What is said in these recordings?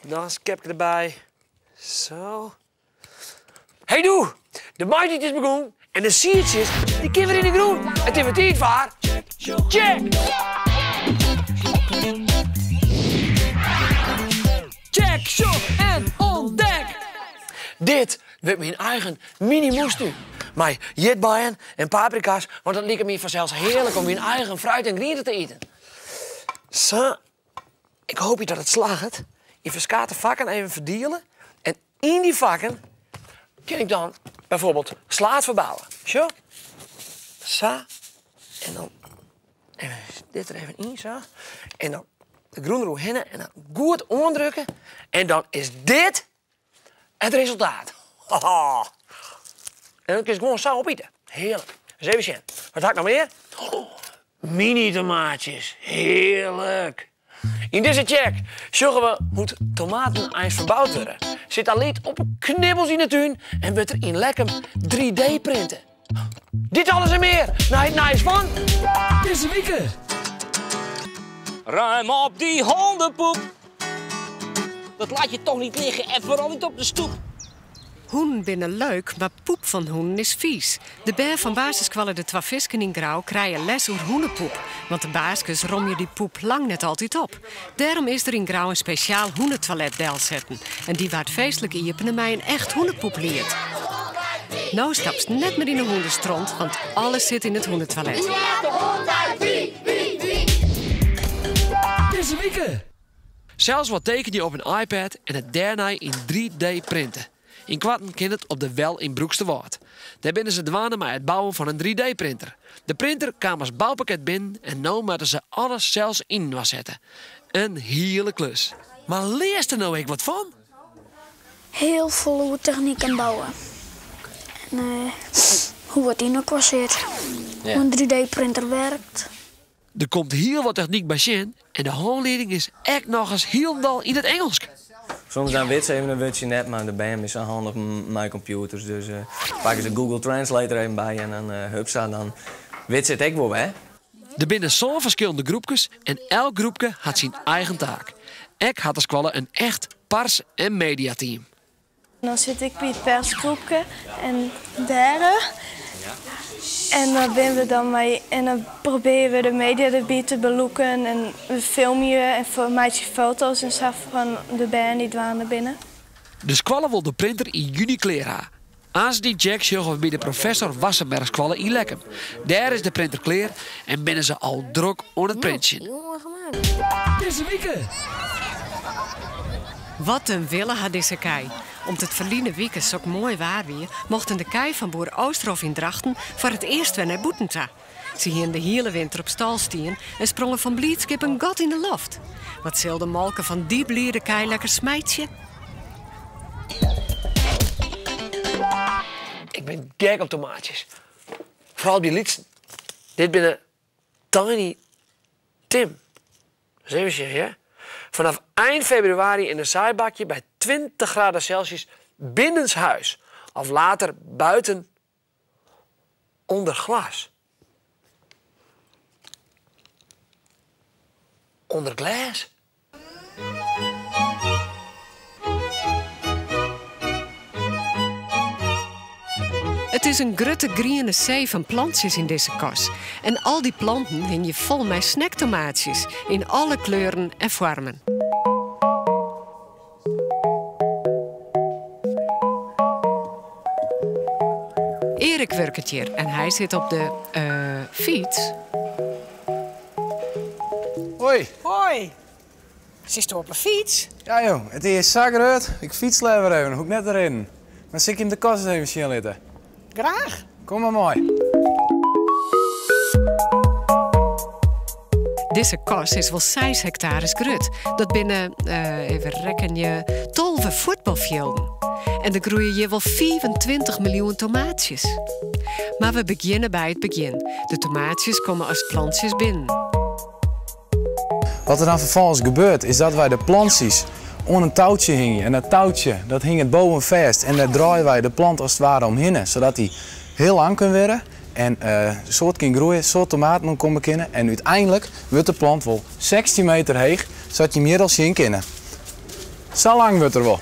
Noch in skepke derby. Zo. Hey doe, de maitiid is begûn en de siedsjes dy kinne wer yn de grûn. It is wer tiid foar Check! Check, sjoch en ûntdek! Dit wurdt myn eigen mini-moestún. Mei jitbeien en paprika's, want it liket my fansels hearlik om myn eigen fruit en griente te iten. Sa, ik hoopje dat it slagget. Yn ferskate fakken even ferdiele en yn dy fakken kin ik dan byfoarbyld slaad ferbouwe. Sjoch, sa en dan even dit der even yn sa en dan de grûn deroerhinne en dan goed oandrukke en dan is dit it resultaat. En dan kinst gewoan sa opite. Hearlik. Ris even sjen. Wat ha ik noch mear? Mini-tomaatsjes. Hearlik. Yn dizze check sjogge we hoe't tomaten eins ferboud wurde. Sit Alyt op 'e knibbels yn 'e tún en wurdt der yn Lekkum 3D printe. Dit alles en mear nei it nijs fan dizze wike. Ruim op die hondenpoep. Dat laat je toch niet liggen en vooral niet op de stoep. Hûnen binne leuk, mar poep fan hûnen is fies. De bern fan basisskoalle De Twa Fisken yn Grou krije les oer hûnepoep, want de baaskes romje dy poep lang net altyd op. Dêrom is der yn Grou in spesjaal hûnetoilet delsetten en dy waard feestlik iepene mei in echt hûnepoepliet. No stapst net mear yn 'e hûnestront, want alles sit yn it hûnetoilet. Dizze wike. Sels wat tekenje op in iPad en it dêrnei yn 3D printe. Ynkoarten kin it op de Wel yn Broeksterwâld. Dêr binne se dwaande mei it bouwen fan in 3D-printer. De printer kaam as boupakket binnen en no moatte se alles sels yninoar sette. In hiele klus. Mar learst der no ek wat fan? Hiel folle oer technyk en bouwen. En hoe it yn elkoar sit. Hoe in 3D-printer werkt. Der komt hiel wat technyk by sjen en de hânlieding is ek nochris hielendal yn it Ingelsk. Soms dan wit se even in wurdsje net, mar de bern binne sa handich mei kompjûters, dus pakke se Google Translate der even by en dan hupsa, dan wit se it ek wol wer. Der binne sân ferskillende groepkes en elk groepke hat syn eigen taak. Ek hat de skoalle in echt pars en mediateam. Dan sit ik by it persgroepke en dêr en dan binne we dan mei en dan probearje we de media derby te belûken en we filmje en meitsje foto's en sa fan de bern dy't dwaande binne. De skoalle wol de printer yn juny klear ha. Aanst yn Check sjogge we by de Professor Wassenberghskoalle yn Lekkum. Dêr is de printer klear en binne se al drok oan it printsjen. Dizze wike. Wat in wille ha dizze kij. Om't it ferline wike sok moai waar wie, mochten de kij fan boer Oosterhof yn Drachten foar it earst wer nei bûten ta. Se hienen de hiele winter op stal stien en sprongen fan bliidskip in gat yn de loft. Wat sil de molke fan dy bliide kij lekker smeitsje? Ik bin gek op tomaatsjes. Foaral dy lytsen. Dit binne Tiny Tim. Ris even sjen, hear. Vanaf ein februari in een zaaibakje by 20 graden Celsius binnenshuis of later buiten onder glas. Onder glês? It is in grutte griene see fan plantsjes yn dizze kas. En al dy planten hingje fol mei snacktomaatsjes yn alle kleuren en foarmen. Erik wurket hjir en hy sit op de fyts. Hoi. Hoi. Sitsto op 'e fyts? Ja jong, it is sa grut. Ik fyts leaver even, hoech ik net te rinnen. Mar sil ik jim de kas ris even sjen litte? Graach. Kom mar mei. Dizze kas is wol seis hektares grut. Dat binne, even rekkenje, 12 fuotbalfjilden. En der groeie hjir wol 25 miljoen tomaatsjes. Mar we begjinne by it begjin. De tomaatsjes komme as plantsjes binnen. Wat der dan ferfolgens gebeurt is dat wy de plantsjes oan in toutsje hingje. En dat toutsje dat hinget boven fêst en dêr draaie wy de plant as it ware omhinne, sadat dy hiel lang kin wurde en soad kin groeie, soad tomaten oan komme kinne en úteinlik wurdt de plant wol 16 meter heech, sa't jim hjir al sjen kinne. Sa lang wurdt er wol.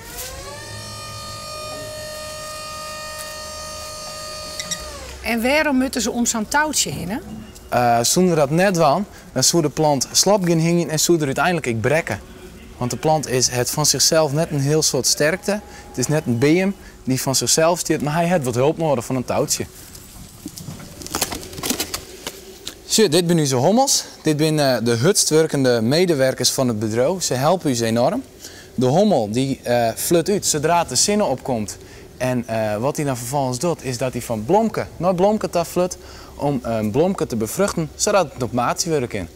En wêrom moatte se om sa'n toutsje hinne? Sûnder dat net dwaan, dan soe de plant slop gean hingjen en soe er úteinlik ek brekke. Want de plant is hat fan sichsels net in hiel soad sterkte. It is net in beam dy't fan sichsels stiet, mar hy hat wat help nedich fan in toutsje. Sjoch, dit binne ús hommels. Dit binne de hurdst wurkende medewerkers fan it bedriuw. Se helpe ús enorm. De hommel dy flut út sadra't de sinne opkomt. En wat hy dan ferfolgens docht, is dat hy fan blomke nei blomke ta flut om in blomke te befruchten, sadat it in tomaatsje wurde kin.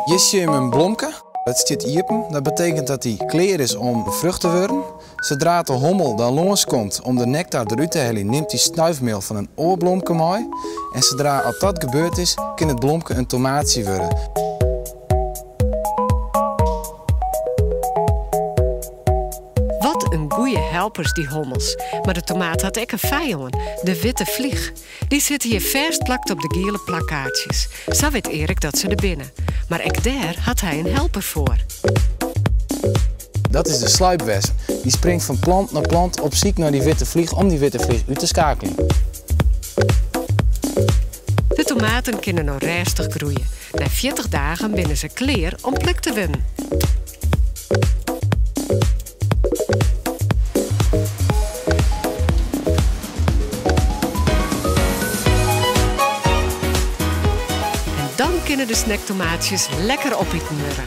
Hjir sjogge jim in blomke. Dat stiet iepen. Dat betekent dat dy klear is om befrucht te wurden. Sadra't de hommel dan lâns komt om de nektar derút te heljen, nimt dy snuifmiel fan in oar blomke mei. En sadra at dat gebeurd is, kin it blomke in tomaatsje wurde. Wat in goeie helpers, dy hommels. Mar de tomaat hat ek in fijân, de witte vlieg. Dy sitte hjir fêstplakt op de giele plakkaartsjes. Sa wit Erik dat se der binne. Mar ek dêr hat hy in helper foar. Dat is de sluipwesp. Dy springt fan plant nei plant op syk nei dy witte vlieg om dy witte vlieg út te skakeljen. De tomaten kinne no rêstich groeie. Nei 40 dagen binne se klear om plukt te wurden. En dan kinne de snacktomaatsjes lekker opiten wurde.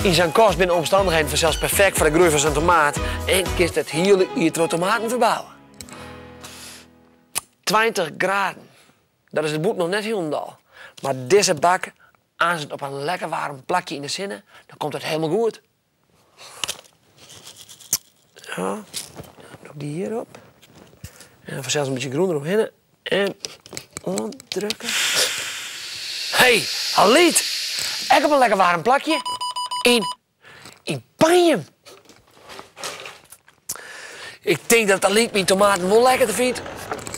Yn sa'n kast binne de omstannichheden fansels perfekt foar de groei fan sa'n tomaat en kinst it hiele jier troch tomaten ferbouwe. 20 graden, dat is it bûten noch net hielendal. Mar dizze bak aanst op in lekker waarm plakje yn de sinne, dan komt it helemaal goed. Ja, dan doe ik dy hjir op. En dan fansels in bytsje grûn deromhinne. En oandrukke. Hey, Alyt! Ek op in lekker waarm plakje. Yn, yn Panjum. Ik tink dat Alyt myn tomaten wol lekkerder fynt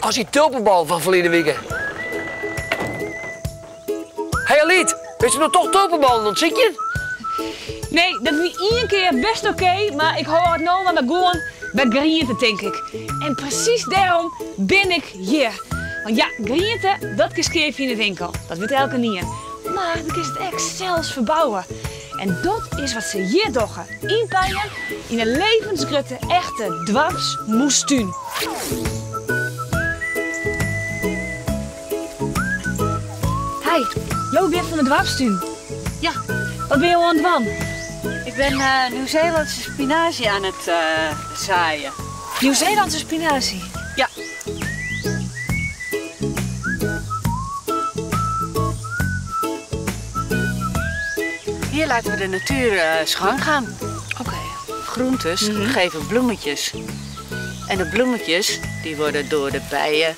as dy tulpenbal fan ferline wike. Hey Alyt, bist no toch tulpenballen oan it sykjen? Nee, dat wie ien kear best oké, mar ik hâld no mar gewoan by griente, tink ik. En presys dêrom bin ik hjir. Want ja, griente, dat kinst keapje yn de winkel. Dat wit elkenien. Mar do kinst it ek sels ferbouwe. En dat is wat se hjir dogge, yn Penjum, yn 'e levensgrutte echte doarpsmoestún. Hi, jo binne fan de doarpstún? Ja. Wat binne jo oan it dwaan? Ik bin Nieuw-Zeelandse spinazie aan it saaien. Nieuw-Zeelandse spinazie? Ja. Hier laten we de natuur zijn gang gaan. Oké. Groentes geven bloemetjes. En de bloemetjes die worden door de bijen,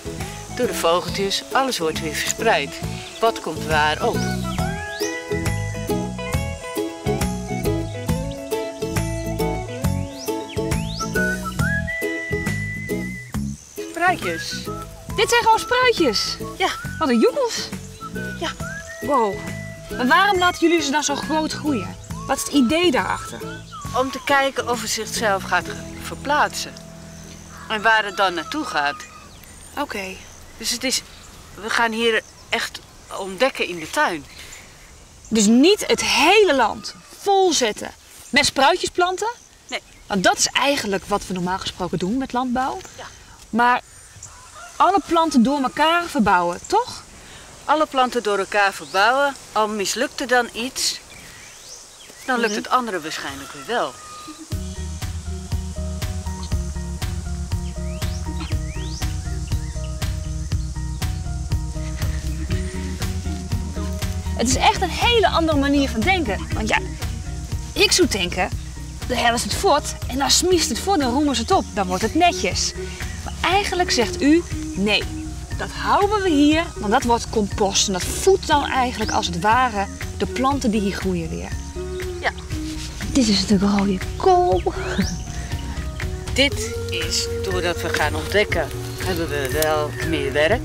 door de vogeltjes, alles wordt weer verspreid. Wat komt waar op? Spruitjes. Dit zijn gewoon spruitjes? Ja. Wat een joekels. Ja. Wow. Maar waarom laten jullie ze dan zo groot groeien? Wat is het idee daarachter? Om te kijken of het zichzelf gaat verplaatsen. En waar het dan naartoe gaat. Oké. Dus we gaan hier echt ontdekken in de tuin. Dus niet het hele land volzetten met spruitjes planten? Nee. Want dat is eigenlijk wat we normaal gesproken doen met landbouw. Ja. Maar alle planten door elkaar verbouwen, toch? Alle planten door elkaar verbouwen. Al mislukt er dan iets, dan lukt het andere waarschijnlijk weer wel. Het is echt een hele andere manier van denken. Want ja, ik zou denken, de hel is het voort en dan smiest het voort, dan roemen ze het op. Dan wordt het netjes. Maar eigenlijk zegt u, nee, dat houden we hier, want dat wordt compost. En dat voedt dan eigenlijk als het ware de planten die hier groeien weer. Ja. Dit is de rode kool. Dit is, doordat we gaan ontdekken, hebben we wel meer werk.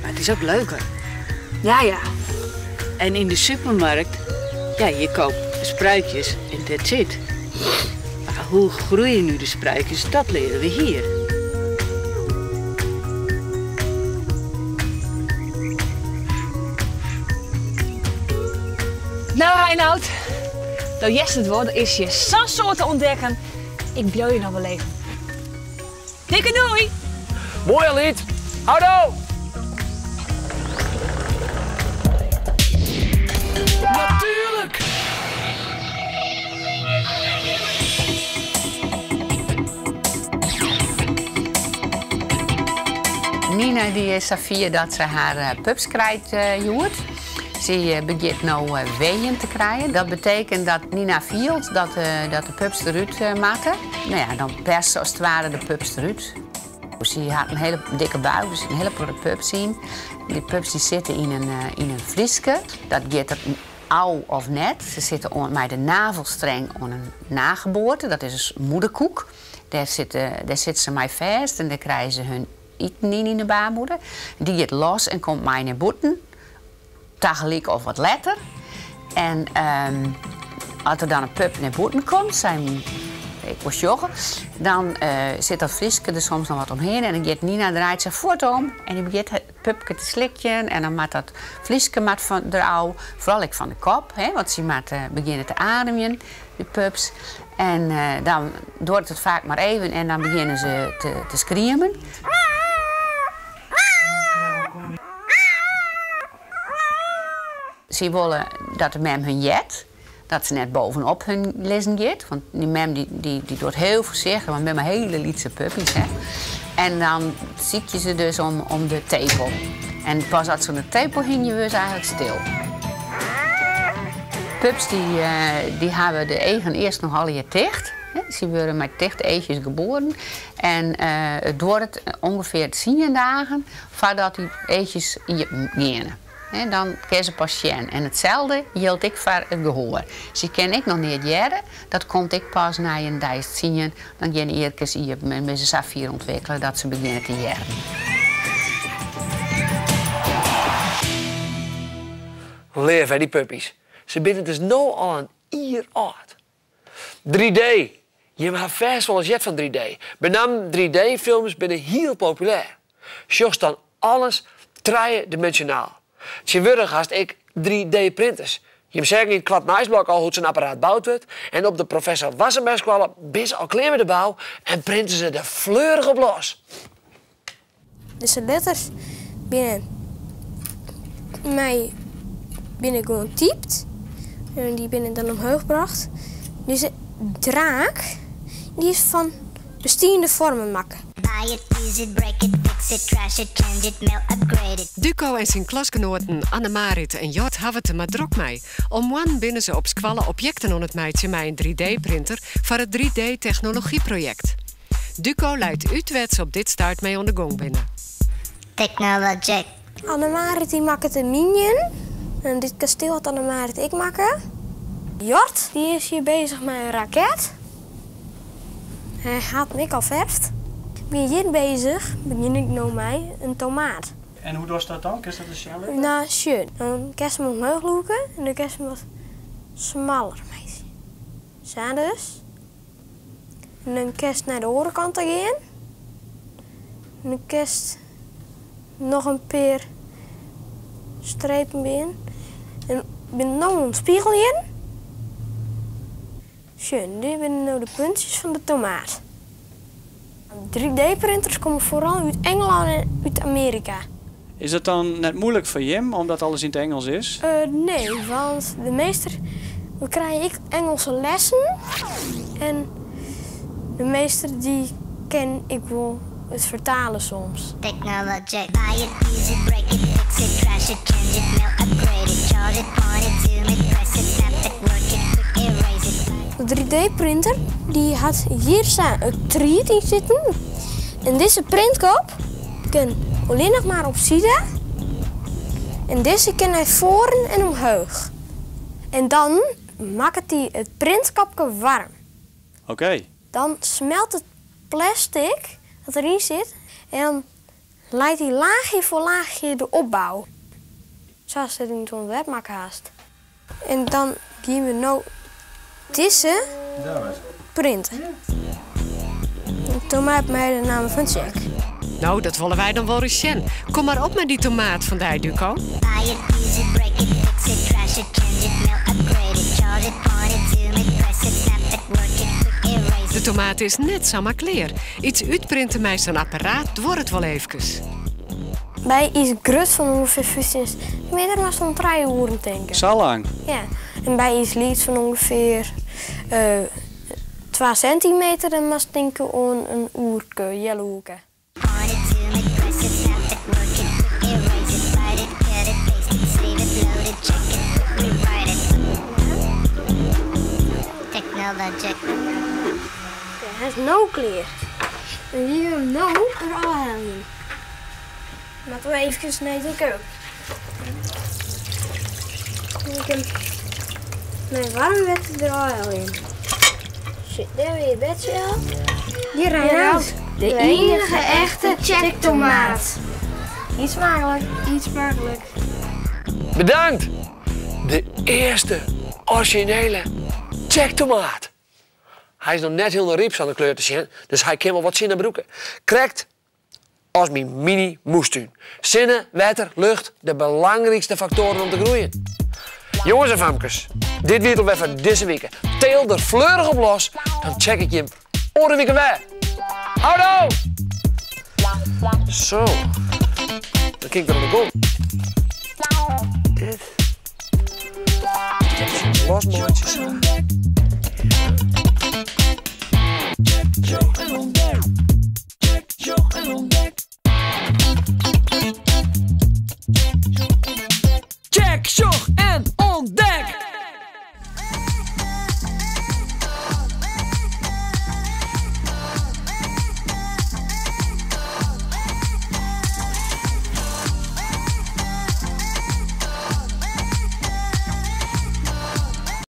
Maar het is ook leuker. Ja, ja. En in de supermarkt, ja, je koopt spruitjes en that's it. Maar hoe groeien nu de spruitjes, dat leren we hier. Nou Reinoud, dat jest het worden is je zo'n soort te ontdekken. Ik blijf je nog wel even. Dikke doei! Mooi lied. Houdoe! Natuurlijk! Nina die is safier dat ze haar pups krijgt, joert. Ze begint nou weeën te krijgen. Dat betekent dat Nina voelt dat de pups eruit moeten. Dan persen als het ware de pups eruit. Ze had een hele dikke buik, dus een hele grote pups in. Die pups die zitten in een vlieske. Dat gaat er ouw of net. Ze zitten met de navelstreng aan een nageboorte. Dat is een moederkoek. Daar zitten ze mee vast en daar krijgen ze hun eten in de baarmoeder. Die gaat los en komt mij naar boeten. Tegelijk of wat later. En als er dan een pup naar boeten komt, zijn ik was joggen, dan zit dat vlieske er soms nog wat omheen. En dan gaat Nina draait zich voort om en die begint het pupke te slikjen. En dan maakt dat vlieske mat van de ouw, vooral ik van de kop, hè, want ze maakt beginnen te ademen, de pups. En dan duurt het vaak maar even en dan beginnen ze te screamen. Ze willen dat de mem hun jet, dat ze net bovenop hun lezen gaat. Want die mem die doet heel voorzichtig, want met maar hele lietse puppies. Hè. En dan zie je ze dus om de tepel. En pas als ze om de tepel hingen, worden ze eigenlijk stil. Pups die hebben de eigen eerst nog al je dicht. Hè. Ze worden met dicht eitjes geboren. En het duurt ongeveer 10 dagen voordat die eitjes gaan. En dan ken ze pas zien. En hetzelfde geldt ik voor het gehoor. Ze ken ik nog niet jaren. Dat komt ik pas na een dag zien. Dan gaan eerkens hier met zijn saffier ontwikkelen dat ze beginnen te jaren. Leef, hè, die puppies. Ze binnen dus nu al een ier oud. 3D. Je hebt vast wel eens jet van 3D. Benam 3D-films binnen heel populair. Zoals dan alles driedimensionaal. Tegenwoordig haast ik 3D-printers. Je zegt in het kwad Nijsblok al hoe zo'n apparaat bouwd wordt. En op de professor Wassenbergskwallen bis al klaar met de bouw en printen ze de fleurig op los. Dus de letters binnen mij binnen gewoon typt. En die binnen dan omhoog gebracht. Dus de draak die is van bestaande vormen maken. Buy it, use it, break it, fix it, trash it, change it, mail, upgrade it. Duco en zijn klasgenoten Annemarit en Jort hebben het er maar druk mee. Om one binnen ze op squallen objecten aan het meidje met een 3D-printer voor het 3D-technologieproject. Duco leidt uitwets op dit start mee aan de gong binnen. Technologic. Annemarit die maakt een minion. En dit kasteel had Annemarit ik maken. Jort die is hier bezig met een raket. Hij had me al verfd. Ik ben hier bezig, begin ik nou mij een tomaat. En hoe doet dat dan? Is dat een shell? Nou, schön. Dan kan je hem omhoog loeken en dan kan je hem wat smaller maken. Zo dus. En dan kan je naar de orenkant gaan. En dan kan je nog een paar strepen binnen. En ben nog een spiegel in. Schön, dit zijn nou de puntjes van de tomaat. 3D-printers komen vooral uit Engeland en uit Amerika. Is dat dan net moeilijk voor Jim, omdat alles in het Engels is? Nee, want de meester... We krijgen ik Engelse lessen. En de meester die ken ik wel het vertalen soms. Technologic. Buy it, use it, break it, fix it, trash it, change it, mail, upgrade it, charge it, point it, zoom it, press it, snap it, work it, quick erase it. De 3D-printer die had hier staan een triet in zitten. En deze printkop kan alleen nog maar op zijde. En deze kan hij voren en omhoog. En dan maakt hij het printkapje warm. Oké. Dan smelt het plastic dat erin zit en dan leidt hij laagje voor laagje de opbouw. Sa'tst it yn it ûntwerp makke hast. En dan gean we no dizze printe. In tomaat mei de namme fan Tsjek. No, dat wolle wy dan wol ris sjen. Kom mar op mei dy tomaat fan dy, Duco. Buy it, use it, break it, fix it, trash it, change it, mail, upgrade it, charge it, point it, zoom it, press it, snap it, work it, quick erase De it. tomaat is net samar klear. Iets útprinte mei sa'n apparaat duorret wol eefkes. By iets gruts fan ûngefear 15 sintimeter moatst oan trije oeren tinke. Sa lang? Ja. En by iets lyts fan ûngefear twa sintimeter dan moatst tinke oan in oerke, healoerke. Point it, zoom it, press it, snap it, work it, quick erase it, write it, cut it, paste it, save it, load it, check it, quick rewrite it. Technologic. Oké, hy is no klear. Dan gean we him no derôf heljen. Moatte we eefkes nei de keuken. Ik him mei waarm wetter derôf heljen. Sit dêr weer betsje al. Hjir Reinout, de enige echte Tsjek-tomaat. Eet smaaklik. Eet smaaklik. Bedankt! De earste orizjinele Tsjek-tomaat. Hy is noch net hielendal ryp sa oan de kleur te sjen, dus hy kin wol wat sinne brûke. Krekt as myn mini-moestún. Sinne, wetter, lucht, de belangrykste faktoaren om te groeien. Jonges en famkes, dit wie it alwer foar dizze wike. Teel der fleurich op los, dan check ik jim oare wike wer. Houdoe! Zo, dan kin ik wer oan de gong. Dit. Losmeitsje.